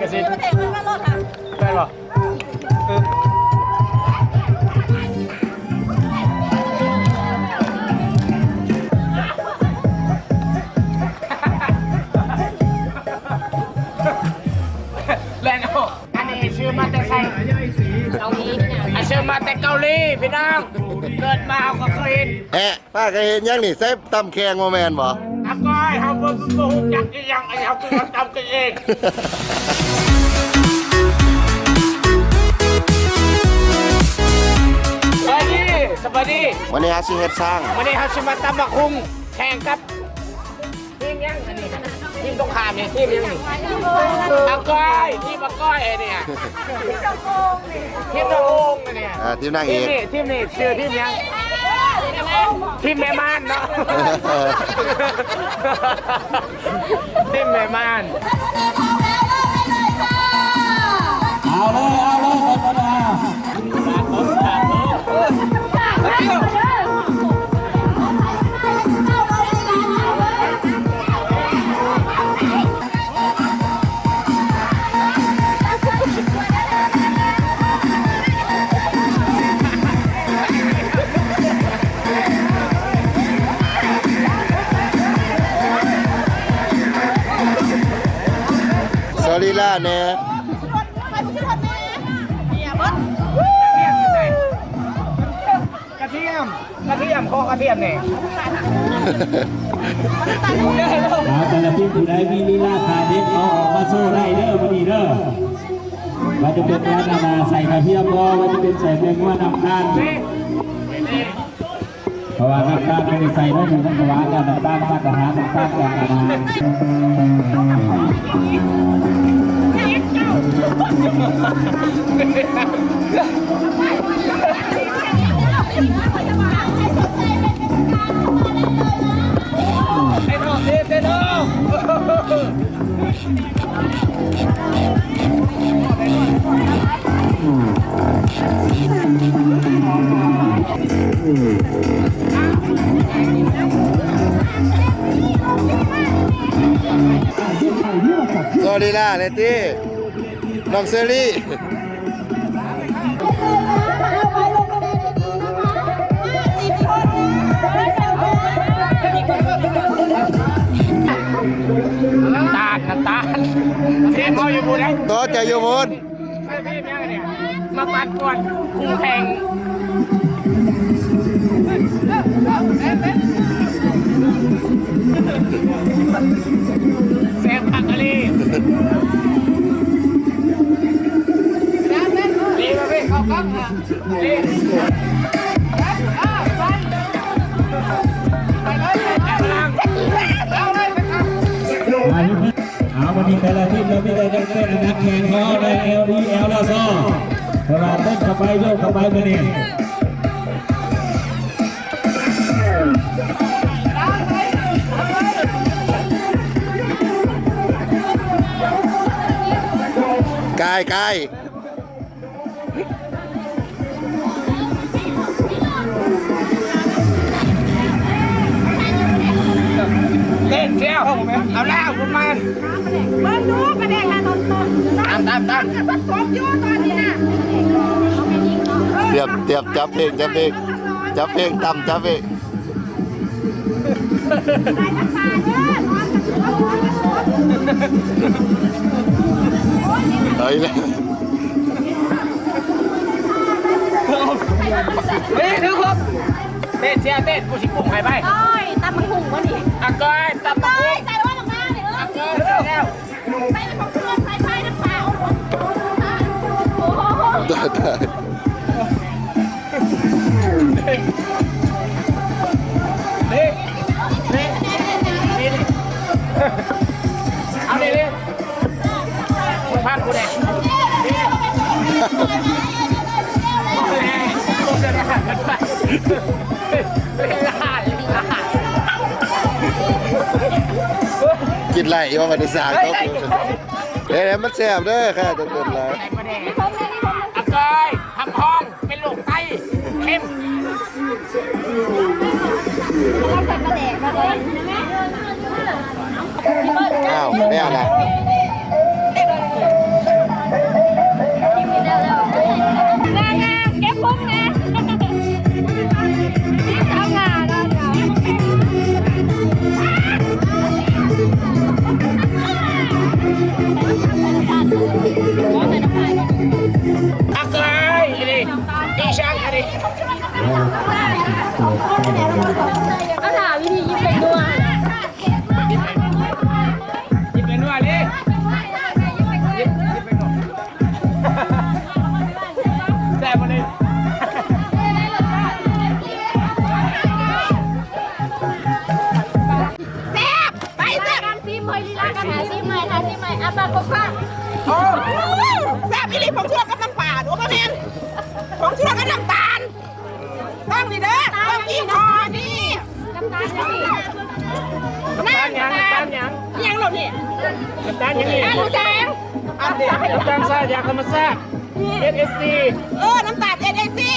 ກະສິ ແມ່ນບໍ່? ແລ່ນອອກ. ອັນນີ້ຊື້ມາແຕ່ໃສ? ເກົາຫຼີ. ອັນຊື້ມາແຕ່ເກົາຫຼີພີ່ນ້ອງ. ເກີດມາເຮົາກໍເຄີຍເຫັນ. ແອະ ປ້າກໍເຫັນຫຍັງນີ້? ໃສ່ຕຳແຂ່ງບໍ່ແມ່ນບໍ່? ອາກ້ອຍ ເຮົາບໍ່ ບໍ່ຮູ້ຈັກອີຫຍັງ ອັນນີ້ເຮົາຄືເຮົາຕຳກັນເອງ. ສະບາຍດີ ສະບາຍດີ. ມື້ນີ້ເຮົາຊິເຮັດຊ້າງ. ມື້ນີ້ເຮົາຊິມາຕຳໝາກຫຸ່ງແຂ່ງກັບ ທີມຫຍັງອັນນີ້? ທີມຕົງຂ້າມນີ້ ທີມຫຍັງນີ້? ອາກ້ອຍ ທີມອາກ້ອຍອັນນີ້. ທີມນາງໂອງອັນນີ້. ອ່າ ທີມນາງເອກ. ທີມນີ້ ທີມນີ້ຊື່ທີມຫຍັງ? ທີມແມ່ມ່ານເນາະ. ທີມແມ່ມ່ານ. ເອົາເລີຍ ເອົາເລີຍ ເອົາເລີຍ. ໂຊລີລາແດ່. ກະທຽມ ກະທຽມ ຂໍກະທຽມແດ່. ເອົາ ແຕ່ລະທີມຜູ້ໃດມີລີລາທ່າເດັດ ເອົາອອກມາໂຊໄດ້ເດີມື້ນີ້ເດີ. ວ່າຈະເປັນການ ອັນນ່າ ໃສ່ກະທຽມບໍ່ ວ່າຈະເປັນໃສ່ແປ້ງນົວ ນ້ຳຕານ. ເພາະວ່ານ້ຳຕານມັນໄດ້ໃສ່ໜ້ອຍໜຶ່ງ ມັນກໍຫວານແລ້ວ. ນ້ຳຕານ ມາດຕະຖານນ້ຳຕານຈາກ ອັນນ່າ ໂຊລີລາເລີຍຕິ. ນ້ອງເຊີຣີ ນ້ຳຕານ ນ້ຳຕານ ທີມເຮົາຢູ່ພຸ້ນເດ້ ໂຕເຈົ້າຢູ່ພຸ້ນ ໃສ່ທີມຫຍັງອັນນີ້ ມາປັ່ນປ່ວນຄູ່ແຂ່ງ ແຊບຄັກອີ່ຫຼີ. ເອົາ ວັນນີ້ແຕ່ລະທີມກໍມີແຕ່ນັກເຕະ ນັກແຂ່ງຂອງເຮົາ ແອວດີ ແອວລາຊອ ເວລາເຕັ້ນເຂົ້າໄປ ໂຍກເຂົ້າໄປມື້ນີ້. ກາຍ ກາຍ ເຕັ້ນ ເຊວ ເອົາແລ້ວ ພວກມັນ ເບິ່ງດູປາແດກນະ ຕົ້ນໆ ຕາມ ຕາມ ຕາມ ຕົບຢູ່ຕອນນີ້ນະ ຕຽມ ຕຽມ ຈັບເພງ ຈັບເພງ ຈັບເພງ ຕຳ ຈັບເພງ ເອົາອີກແລ້ວ ເຮີ້ຍ ຖືກຄົບ ເຕັ້ນ ເຊວ ເຕັ້ນ ກູຊິປຸງໃຫ້ໄປ ໂອ້ຍ ຕຳບັກຫຸ່ງບໍ່ນີ້ ອາກ້ອຍ ຕຳບັກຫຸ່ງ ໃສ່ລະວ່າບັກນາວນີ້ ເອີ ອາກ້ອຍ ໃສ່ແລ້ວ ໃສ່ຂອງເພື່ອນ ໃສ່ໄຟນ້ຳປາ ໂອ້ໂຫ ຕາຍ ຕາຍ ເດ້ ເດ້ ເດ້ ເດ້ ເອົາເດ້ ເດ້ ພາກກູແດ່ ເດ້ ກິນໄຫຼຢູ່ວ່າບັດນີ້ສາງຕົກ ເອີ ມັນແຊບເດີ ຂ້າຕົກເຕັນຫຼາຍ ອາກ້ອຍ ທຳພອງ ເປັນໂລກໄຕ ເຄັມ ອ້າວ ແລ້ວລະ ໂອ້ ແຊບອີ່ຫຼີ ຜົງຊູລົດກັບນ້ຳປາ ໂອ້ ບໍ່ແມ່ນ ຜົງຊູລົດກັບນ້ຳຕານ ຕ້ອງນີ້ເດີ ຕ້ອງຍີ່ຫໍ້ນີ້ ນ້ຳຕານຫຍັງນີ້ ນ້ຳຕານຫຍັງ ນ້ຳຕານຫຍັງ ອີ່ຫຍັງເຫຼົ່ານີ້ ນ້ຳຕານຫຍັງນີ້ ນ້ຳຕານຫຍັງ ນ້ຳຕານຊາຍ ຢາທຳມະຊາດ ເອັສເອສຊີ ເອີ ນ້ຳຕານ ເອັສເອສຊີ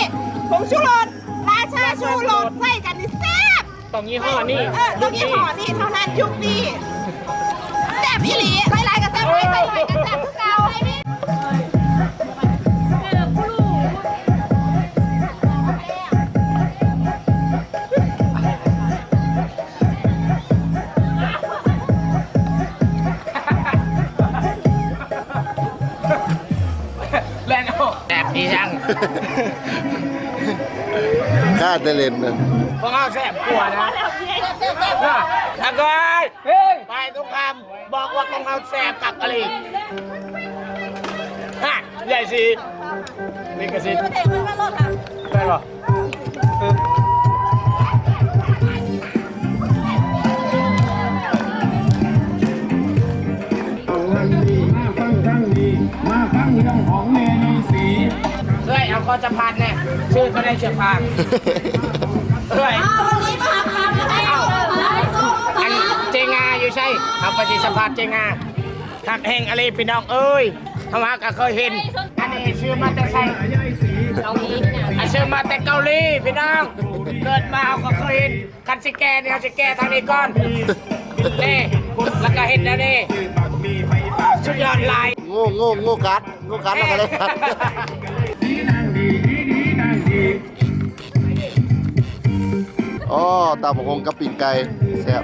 ຜົງຊູລົດ ລາຊາຊູລົດ ໃສ່ກັນນີ້ແຊບ ຕ້ອງຍີ່ຫໍ້ນີ້ ເອີ ຕ້ອງຍີ່ຫໍ້ນີ້ເທົ່ານັ້ນ ຍຸກນີ້ ແຊບອີ່ຫຼີ ຫຼາຍໆກໍແຊບ ໜ້ອຍໆກໍແຊບຄືເກົ່າ ແລ່ນອອກ ແຊບດີຈັງ ຂ້າແຕ່ເຫຼັ້ນນະ ຂອງເຮົາແຊບກວ່ານະ ອາກອຍ ເຮີ້ຍ ຝ່າຍຕົງຂ້າມບອກວ່າຂອງເຮົາແຊບຄັກອີ່ຫຼີ ຮະ ໃຫຍ່ສີ ລິຂະສິດ ໄດ້ບໍ່? ເອື້ອຍ ເອົາຄວາມສຳພັນແນ່ ຊື່ຕົວໃດເສືອຜາງ ເອື້ອຍ ເອົາ ອັນເຈງາຢູ່ໃສ? ເອົາໄປຊິສຳພາດເຈງາ ຄັກແຮງອີ່ຫຼີພີ່ນ້ອງເອີຍ ເຮົາຫາກໍເຄີຍເຫັນ ອັນນີ້ຊື້ມາແຕ່ໃສ? ເກົາຫຼີ ອັນຊື້ມາແຕ່ເກົາຫຼີພີ່ນ້ອງ ເກີດມາເຮົາກໍເຄີຍເຫັນ ຄັນຊິແກ່ນີ້ ເຮົາຊິແກ່ທາງນີ້ກ່ອນ ເດ້ ແລ້ວກໍເຮັດແນວນີ້ ສຸດຍອດຫຼາຍ ງູ ງູ ງູກັດ ງູກັດ ແລ້ວກໍໄດ້ກັດ ອໍ ຕຳບັກຫຸ່ງກັບປີ້ງໄກ່ ແຊບ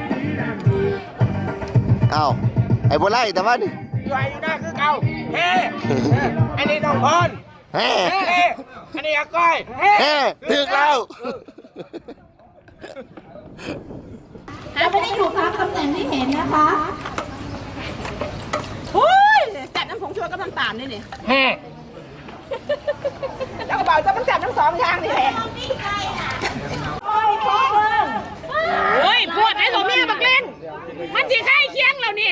ອ້າວ ໄອ້ບໍ່ໄລ່ ແຕ່ວ່ານີ້ ຢູ່ໄຮ່ຢູ່ນາຄືເກົ່າ ເຮ ອັນນີ້ນ້ອງພອນ ເຮ ເຮ ອັນນີ້ອາກ້ອຍ ເຮ ເຮ ຖືກແລ້ວ จะไม่ได้อยู่ตามตำแหน่งที่เห็นนะคะ ໂອ້ຍ ແຊບນຳຜົງຊູລົດກັບນ້ຳຕານນີ້ນີ້ ເຮ ເຈົ້າກໍບອກເຈົ້າມັນແຊບທັງສອງຢ່າງນີ້ແຫຼະ ໂອ້ຍ ໂພດໄດ້ຕົວເມຍບັກເລັງ ມັນຊິໄຄຄຽງແລ້ວນີ້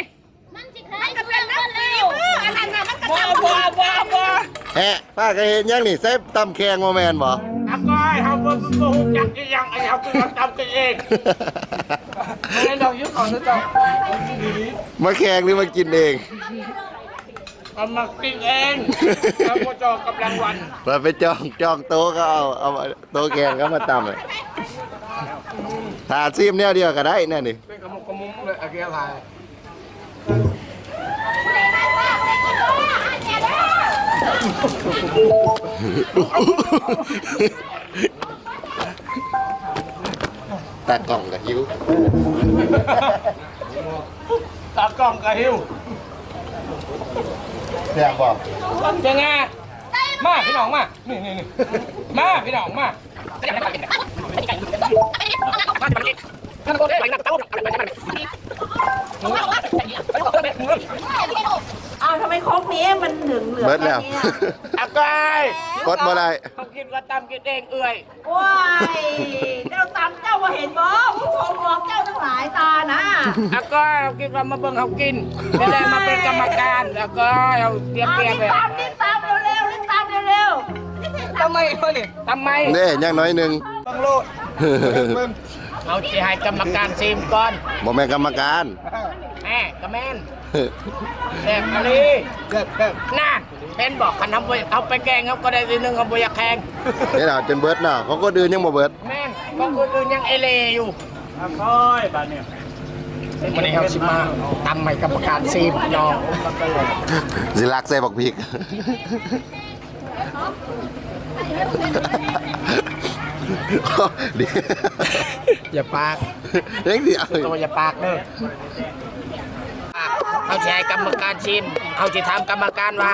ມັນຊິໄຄ ມັນກໍເປັນນ້ຳຕີມື ອັນນັ້ນນະ ມັນກໍ ບໍ່ ບໍ່ ບໍ່ ບໍ່ ແຮະ ປ້າກໍເຮັດຫຍັງນີ້ ໃສ່ຕຳແຂ່ງບໍ່ແມ່ນບໍ່? ອາກ້ອຍ ເຮົາບໍ່ ບໍ່ຮູ້ຈັກອີ່ຫຍັງ ອັນນີ້ເຮົາຄືກັນຕຳກິນເອງ ບໍ່ໄດ້ດອກຢູ່ເຂົາເຈົ້າ ມາແຂ່ງຫຼືມາກິນເອງ? ເອົາມາກິນເອງ ເຮົາບໍ່ຈອງກັບລາງວັນ ໄປ ໄປຈອງ ຈອງໂຕະກໍເອົາ ເອົາໂຕະແຂ່ງກໍມາຕຳ ຖ້າຊີມແນວດຽວກໍໄດ້ແນວນີ້ ເປັນກະມຸກກະມຸກເລີຍ ອາແກ້ວຫາຍ ຕາກ້ອງກໍຫິວ ຕາກ້ອງກໍຫິວ ແຊບບໍ່? ເຈງາ ມາພີ່ນ້ອງມາ ນີ້ໆໆ ມາພີ່ນ້ອງມາ ອ້າວ ທຳໄມຄົກນີ້ມັນເຫຼືອງໆ ເບິດແລ້ວ ແບບນີ້ອະ? ອາກ້ອຍ ກົດບໍ່ໄດ້ ເຂົາຄິດວ່າຕຳກິນເອງເອື້ອຍ ໂອ້ຍ ເຈົ້າຕຳເຈົ້າບໍ່ເຫັນບໍ່? ຜູ້ຄົນບອກເຈົ້າທັງຫຼາຍຕານະ ອາກ້ອຍ ເຂົາຄິດວ່າມາເບິ່ງເຮົາກິນ ແຕ່ໄດ້ມາເປັນກຳມະການ ອາກ້ອຍ ເຮົາຕຽມ ຕຽມ ຕຳ ຕຳເລັວໆ ຕຳເລັວໆ ຕຳໄມເຮົານີ້ ຕຳໄມ ເດ້ ຍັງໜ້ອຍໜຶ່ງ ເບິ່ງໂລດ ເບິ່ງ ເຮົາຊິໃຫ້ກຳມະການຊີມກ່ອນ ບໍ່ແມ່ນກຳມະການ ແມ່ ກໍແມ່ນ ແຊບອີ່ຫຼີ ແຊບໆ ນະ ເຫັນບໍ່ ຄັນເຮົາບໍ່ ເຮົາໄປແຂ່ງ ເຮົາກໍໄດ້ທີໜຶ່ງ ເຮົາບໍ່ຢາກແຂ່ງ ເຮັດເອົາຈົນເບິດເນາະ ຂອງຄົນອື່ນຍັງບໍ່ເບິດ ແມ່ນ ຂອງຄົນອື່ນຍັງເອເລຢູ່ ຄ່ອຍບາດນີ້ ມື້ນີ້ເຮົາຊິມາຕຳໃຫ້ກຳມະການຊີມ ພີ່ນ້ອງ ຊິລັກໃສ່ບັກພິກ ຢ່າປາກ ເຮັດຫຍັງ ໂຕຢ່າປາກເດີ ເຮົາຊິໃຫ້ກຳມະການຊີມ ເຮົາຊິຖາມກຳມະການວ່າ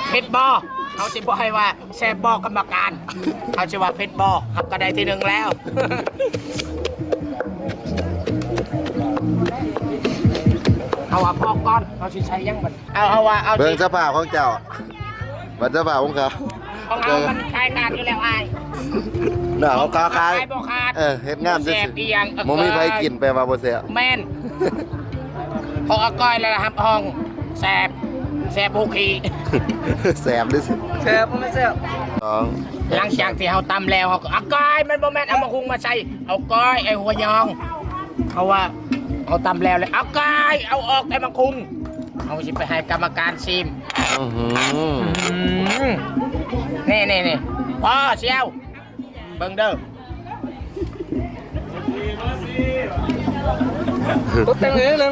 ເຜັດບໍ່? ເຮົາຊິບໍ່ໃຫ້ວ່າ ແຊບບໍ່ກຳມະການ ເຮົາຊິວ່າເຜັດບໍ່ ເຮົາກໍໄດ້ທີໜຶ່ງແລ້ວ ເຮົາວ່າພໍກ່ອນ ເຮົາຊິໃສ່ຫຍັງບັດ ເອົາ ເຮົາວ່າເອົາ ເບິ່ງສະພາບຂອງເຈົ້າ ບັດສະພາບຂອງເຂົາ ຂອງເຮົາມັນຂາຍຂາດຢູ່ແລ້ວອ້າຍ ໜ້າຂາວຂາຍ ຂາຍບໍ່ຂາດ ເອີ ເຮັດງາມ ແຊບອີ່ຫຍັງ ບໍ່ມີໃຜກິນ ແປວ່າບໍ່ແຊບ ແມ່ນ ຂອງອາກ້ອຍລະຮັບຮອງ ແຊບ ແຊບໂອເຄ ແຊບເລີຍ ແຊບບໍ່ແມ່ນແຊບ ສອງ ຫຼັງຈາກທີ່ເຮົາຕຳແລ້ວ ເຮົາກໍເອົາກ້ອຍ ມັນບໍ່ແມ່ນເອົາໝາກຫຸ່ງມາໃສ່ ເອົາກ້ອຍ ໄອ້ຫົວຍອງ ເພາະວ່າເຮົາຕຳແລ້ວ ແລ້ວເອົາກ້ອຍ ເອົາອອກແຕ່ໝາກຫຸ່ງ ເຮົາຊິໄປໃຫ້ກຳມະການຊີມ ອື ນີ້ໆໆ ພໍ ສ່ຽວ ເບິ່ງເດີ ຕົກແຕ່ງເອງນະ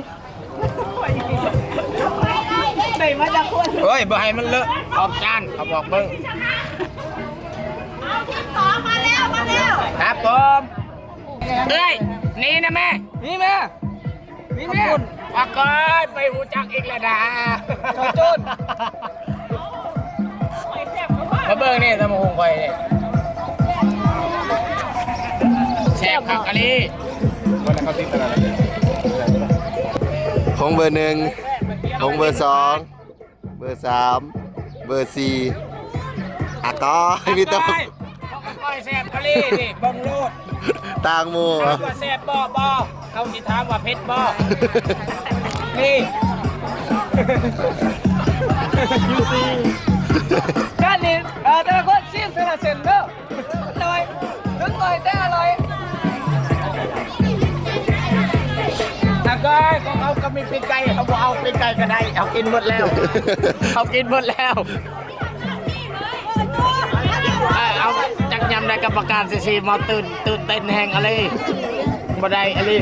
ໄດ້ມາຈາກຄົນ ໂອ້ຍ ບໍ່ໃຫ້ມັນເລາະຂອບຈານ ເຂົາບອກເບິ່ງ ເອົາທີສອງມາແລ້ວ ມາແລ້ວ ຄັບຜົມ ເອີຍ ນີ້ນະແມ່ ນີ້ແມ່ ນີ້ແມ່ ປາກອຍ ໄປຮູ້ຈັກອີກແລ້ວນະ ເຈົ້າໂຈນ ມາເບິ່ງນີ້ ຕຳບັກຫຸ່ງຂ້ອຍນີ້ ແຊບຄັກອີ່ຫຼີ ຂອງເບີໜຶ່ງ ຂອງເບີສອງ ເບີສາມ ເບີສີ່ ອາກອຍ ມີແຕ່ ອາກອຍແຊບອີ່ຫຼີນີ້ ເບິ່ງໂລດ ຕ່າງໝູ່ ຖາມວ່າແຊບບໍ່? ບໍ່ ເຂົາຊິຖາມວ່າເຜັດບໍ່? ນີ້ ຢູ່ຊີ້ ການນີ້ ເອີ ແຕ່ລະຄົນຊີມແຕ່ລະເສັ້ນເດີ ໜ້ອຍ ເຖິງໜ້ອຍແຕ່ອະລ່ອຍ ອາກອຍ ຂອງເຮົາກໍມີປີກໄກ່ ເຮົາບໍ່ເອົາປີກໄກ່ກໍໄດ້ ເຮົາກິນໝົດແລ້ວ ເຮົາກິນໝົດແລ້ວ ເອີ ເອົາ ຈັກຍາມໃດກຳມະການຊິຊີມ ເຮົາຕື່ນ ຕື່ນເຕັ້ນແຮງອີ່ຫຼີ ບໍ່ໄດ້ອີ່ຫຼີ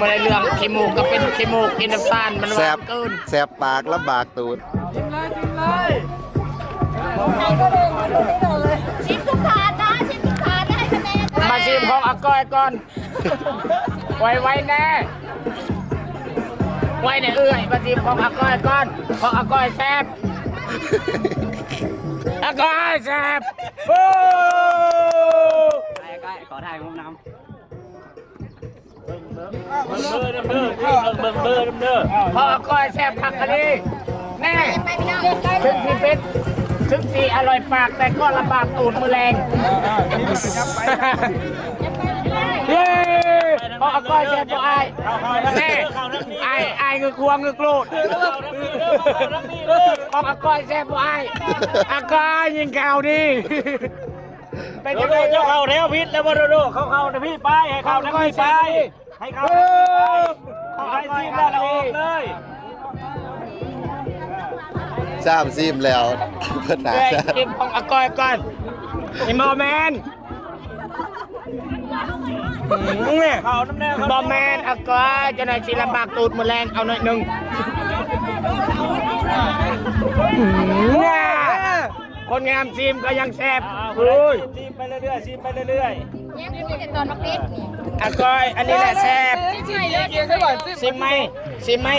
ບໍ່ໄດ້ເລື່ອງ ຂີ້ມູກກໍເປັນຂີ້ມູກ ກິນນ້ຳຕານມັນຫວານເກີນ ແຊບປາກລຳບາກ ຕູດ ຊິມເລີຍ ຊິມເລີຍ ຊິມທຸກຖາດນະ ຊິມທຸກຖາດນະ ໃຫ້ຄະແນນ ມາຊິມຂອງອາກອຍກ່ອນ ໄວໆແນ່ ໄວແນ່ເອື້ອຍ ມາຊິມຂອງອາກອຍກ່ອນ ຂອງອາກອຍແຊບ ອາກອຍແຊບ ໂອ້ ໄປ ໄປ ຂໍຖ່າຍຮູບນຳ. ເບິ່ງເບີນຳເດີ ເບິ່ງເບີນຳເດີ ພໍກ້ອຍແຊບຄັກອີ່ຫຼີ ແນ່ ເຖິງຊິເຜັດ ເຖິງຊິອະລ່ອຍປາກ ແຕ່ກໍລຳບາກຕູດມື້ແລງ ເຢ້ ພໍກ້ອຍແຊບບໍ່ອ້າຍ ແນ່ ອ້າຍ ອ້າຍງຶກຫົວງຶກໂລດ ພໍກ້ອຍແຊບບໍ່ອ້າຍ ອາກອຍຍິງເຂົ້າດີ. ເປັນຈັ່ງໃດ ໂດໂດ ເຈົ້າເຂົ້າແຖວຜິດແລ້ວບໍ່ ໂດໂດ ເຂົ້າ ເຂົ້າທາງພີ້ໄປ ໃຫ້ເຂົ້າທາງພີ້ໄປ ໃຫ້ເຂົ້າທາງພີ້ໄປ ເອີ ເຂົ້າໄປຊີມແລ້ວລະອອກເລີຍ ຊ້ຳຊີມແລ້ວ ເພິ່ນໜ້າ ເອີຍ ຊີມຂອງອາກອຍກ່ອນ ອີ່ໝໍແມນ ອືມ ເຂົ້ານຳແນ່ ບໍ່ແມ່ນ ອາກອຍ ຈັ່ງໃດຊິລຳບາກຕູດມື້ແລງ ເອົາໜ້ອຍໜຶ່ງ ອືມ ຄົນງາມຊີມກໍຍັງແຊບ ເອົາ ເອີຍ ຊີມໄປເລື້ອຍໆ ຊີມໄປເລື້ອຍໆ ຍັງມີແຕ່ຕອນບັກເດັດນີ້ ອາກອຍ ອັນນີ້ແຫຼະແຊບ ຊີມໃໝ່ ຊີມໃໝ່ ຊີມໃໝ່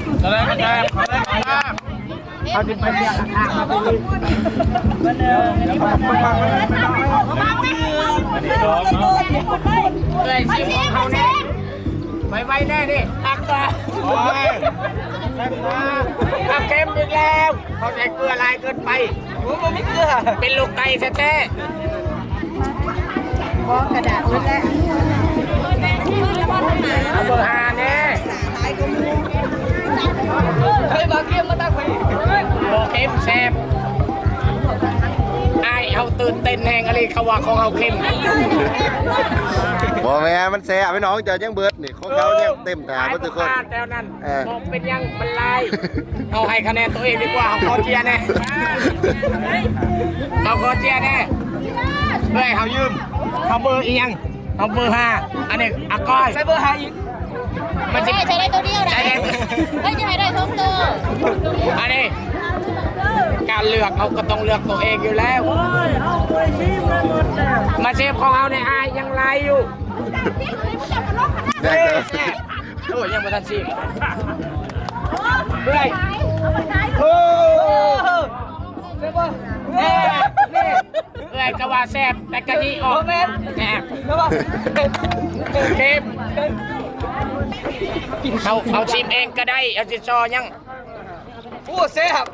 ເຮົາຊິໄປເລືອກອາຫານມາເບິ່ງ ເອື້ອຍຊີມຂອງເຮົາແນ່ ໄວໆແນ່ນີ້ ອັກກະ ໂອ້ຍ ອັກເຄັມອີກແລ້ວ ເຂົາໃສ່ເກືອຫຼາຍເກີນໄປ ໂອ້ ບໍ່ມີເກືອ ເປັນໂລກໄຕແທ້ໆ ບໍ່ ກະດາດໝົດແລ້ວ ເອົາເບີຫ້າແນ່ ເຮີ້ຍ ບໍ່ເຄັມ ມາຕັກໄປ ບໍ່ເຄັມ ແຊບ ອ້າຍເຮົາຕື່ນເຕັ້ນແຮງອີ່ຫຼີ ເຂົາວ່າຂອງເຮົາເຄັມ ບໍ່ແມ່ນ ມັນແຊບ ພີ່ນ້ອງ ເຈົ້າຍັງເບີດ ນີ້ ຂອງເຂົາຍັງເຕັມຖາດເບິດທຸກຄົນ ແຖວນັ້ນ ເອີ ບໍ່ເປັນຫຍັງ ມັນຫຼາຍ ເຮົາໃຫ້ຄະແນນຕົວເອງດີກວ່າ ເຮົາຂໍເຈຍແນ່ ເຮົາຂໍເຈຍແນ່ ເອີຍ ເຮົາຢືມ ເຮົາເບີອີ່ຫຍັງ ເຮົາເບີຫ້າ ອັນນີ້ອາກອຍ ໃສ່ເບີຫ້າອີກ ມັນຊິ ໃສ່ໄດ້ໂຕດຽວນະ ໃສ່ໄດ້ ເຮີ້ຍ ຈະໃຫ້ໄດ້ສອງໂຕ ອັນນີ້ ການເລືອກເຮົາກໍຕ້ອງເລືອກຕົວເອງຢູ່ແລ້ວ ມາຊີມຂອງເຮົານີ້ ອ້າຍຍັງຫຼາຍຢູ່ ແຊບ ໂອ້ຍ ຍັງບໍ່ທັນຊີມ ເອື້ອຍ ໂອ້ ແຊບບໍ່ ເອື້ອຍ ເອື້ອຍກໍວ່າແຊບ ແຕ່ກະນີ້ອອກ ບໍ່ແມ່ນ ແຊບ ແຊບບໍ່ ເຄັມ ເຮົາ ເຮົາຊີມເອງກໍໄດ້ ເຮົາຊິຊໍຫຍັງ ໂອ້ ແຊບ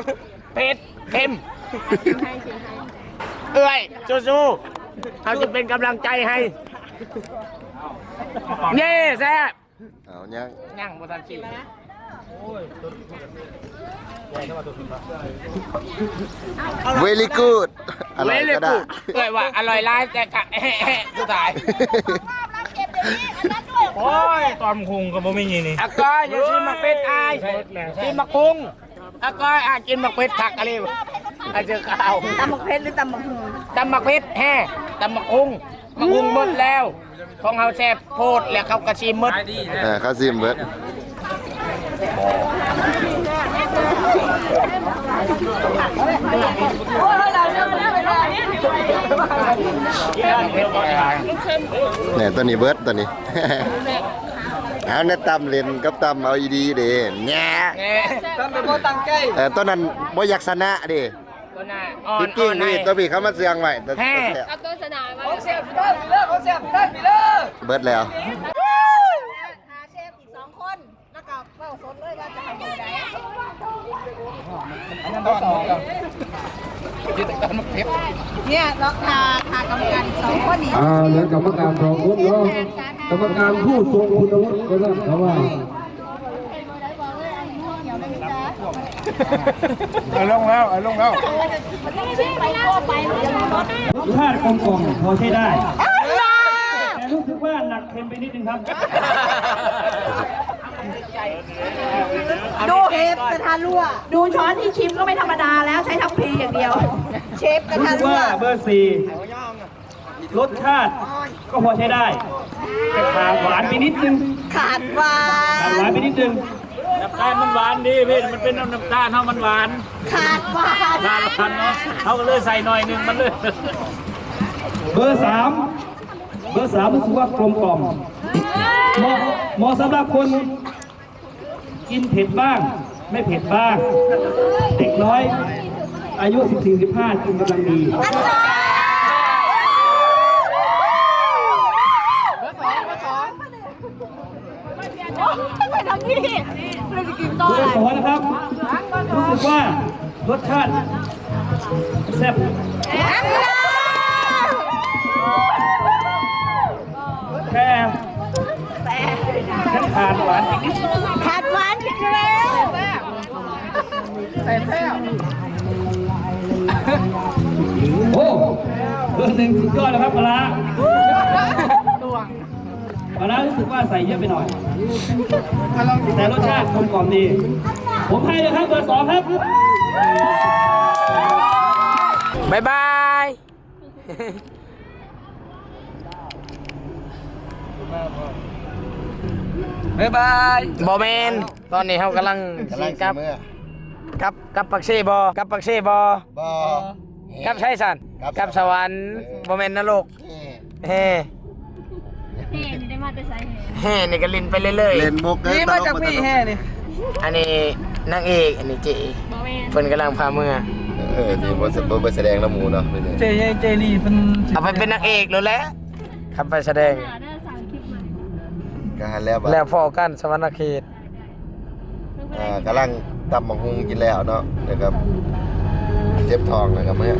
ເຜັດ ເຄັມ ເອື້ອຍ ສູ້ໆ ເຮົາຈະເປັນກຳລັງໃຈໃຫ້ ເຢ້ ແຊບ. ເອົາ ຍັງ ຍັງບໍ່ທັນກິນ. Very good. ອະຮ່ອຍກໍໄດ້ ເອີ້ຍວ່າອະຮ່ອຍຫຼາຍ ແຕ່ກະ ສຸດທ້າຍ. ໂອ້ຍ ຕຳບັກຫຸ່ງກໍບໍ່ມີນີ້. ອາກ້ອຍ ຢ່າຊິມໝາກເຜັດອ້າຍ ຊິມໝາກຫຸ່ງ. ອາກ້ອຍ ອາ ກິນໝາກເຜັດຄັກອີ່ຫຼີ. ອາ ເຈີຂາວ ຕຳໝາກເຜັດ ຫຼື ຕຳບັກຫຸ່ງ? ຕຳໝາກເຜັດແຮ ຕຳບັກຫຸ່ງ. ໝາກຫຸ່ງໝົດແລ້ວ ຂອງເຮົາແຊບໂພດ ແລ້ວເຂົາກໍຊິໝົດ. ເອີ ເຂົາຊິໝົດ. ແນ່ ຕົວນີ້ເບິດ ຕົວນີ້. ເອົາ ແນ່ ຕຳຫຼິ້ນກັບຕຳເອົາອີ່ດີເດ້ ແນ່ ຕຳແບບບໍ່ຕັ້ງໃຈ. ເອີ ຕົວນັ້ນບໍ່ຢາກຊະນະເດ້. ຕົວໜ້າອ່ອນ ຈິງໆ ນີ້ ຕົວພີ້ເຂົາມາເຊື່ອງໄວ້ ຕົວ ແຮ ຕົວແຊບ ເອົາຕົວຊະນະມາ. ຂອງແຊບ ຂອງແຊບ ເບິດແລ້ວ. ຫາເຊຟອີກສອງຄົນ ແລ້ວກໍເວົ້າສົດເລີຍວ່າຈະໃຫ້ເບີໃດ. ອັນນັ້ນສອງ ເນຍ ລອງຖ້າ ຖ້າກຳມະການສອງຄົນນີ້ ອ່າ ແລ້ວກຳມະການສອງຄົນເນາະ ກຳມະການຜູ້ຊົງຄຸນວຸດ ວ່າຊັ້ນເຂົາວ່າ. ເອົາລົງແລ້ວ ເອົາລົງແລ້ວ. ລົດຊາດກົມກ່ອມພໍໃຊ້ໄດ້ ແຕ່ຮູ້ສຶກວ່າໜັກເຄັມໄປນິດໜຶ່ງຄັບ. ດູເຊຟກະທະຮົ່ວ ດູຊ້ອນທີ່ຊິມກໍໄມ່ທຳມະດາແລ້ວ ໃຊ້ທັງພີຢ່າງດຽວ. ເຊຟກະທະຮົ່ວ ເບີສີ່ ລົດຊາດກໍພໍໃຊ້ໄດ້ ແຕ່ຂາດຫວານໄປນິດໜຶ່ງ. ຂາດຫວານ ຂາດຫວານໄປນິດໜຶ່ງ. ນ້ຳຕານມັນຫວານດີພີ່ ມັນເປັນນ້ຳ ນ້ຳຕານເຮົາມັນຫວານ. ຂາດຫວານ ຂາດຫວານເນາະ ເຮົາກໍເລີຍໃສ່ໜ້ອຍໜຶ່ງມັນເລີຍ. ເບີສາມ ເບີສາມ ຮູ້ສຶກວ່າກົມກ່ອມ ເໝາະ ເໝາະສຳລັບຄົນ ກິນເຜັດບ້າງ ໄມ່ເຜັດບ້າງ ເດັກນ້ອຍອາຍຸສິບສີ່ ສິບຫ້າ ກິນກຳລັງດີ. ໄປທາງນີ້ ເລີຍຊິກິນຕໍ່. ເບີສອງນະຄັບ ຮູ້ສຶກວ່າລົດຊາດແຊບ ແຊບ ແຕ່ ແຕ່ຍັງຂາດຫວານອີກນິດ. ຂາດຫວານອີກແລ້ວ. ໂອ້ ເບີໜຶ່ງສຸດຍອດແລ້ວຄັບ ປາຮ້າ. ປາຮ້າຮູ້ສຶກວ່າໃສ່ເຍອະໄປໜ້ອຍ ແຕ່ລົດຊາດກົມກ່ອມດີ. ຜົມໃຫ້ເລີຍຄັບ ເບີສອງຄັບ. ບາຍບາຍ. ບາຍບາຍ. ບໍ່ແມ່ນ ຕອນນີ້ເຮົາກຳລັງ ກຳລັງຊິກັບ ຊິເມືອ ກັບ ກັບປາກເຊບໍ່? ກັບປາກເຊບໍ່? ບໍ່. ກັບໃສຊັ້ນ? ກັບ ກັບສະຫວັນ. ເອີ ບໍ່ແມ່ນນະລົກ. ແຮ່ ແຮ່ ແຮ່ນີ້ໄດ້ມາແຕ່ໃສ? ແຮ່ນີ້ກໍຫຼິ້ນໄປເລື້ອຍໆ ຫຼິ້ນມຸກເດີ ນີ້ມາຈາກພີ້ແຮ່ນີ້. ອັນນີ້ນາງເອກ ອັນນີ້ເຈ ບໍ່ແມ່ນ ເພິ່ນກຳລັງພາເມືອ. ເອີ ນີ້ບໍ່ ບໍ່ໄປສະແດງນຳໝູ່ເນາະ ເຈ ເຈລີເພິ່ນ ເອົາໄປເປັນນາງເອກໂລດແຫຼະ ຄັນໄປສະແດງ. ກະຫັ້ນແລ້ວ ແລ້ວພໍ້ກັນສະຫວັນນະເຂດ. ອ່າ ກຳລັງຕຳບັກຫຸ່ງກິນແລ້ວເນາະ ແລ້ວກໍເຈັບທ້ອງ ແລ້ວກໍເມືອ.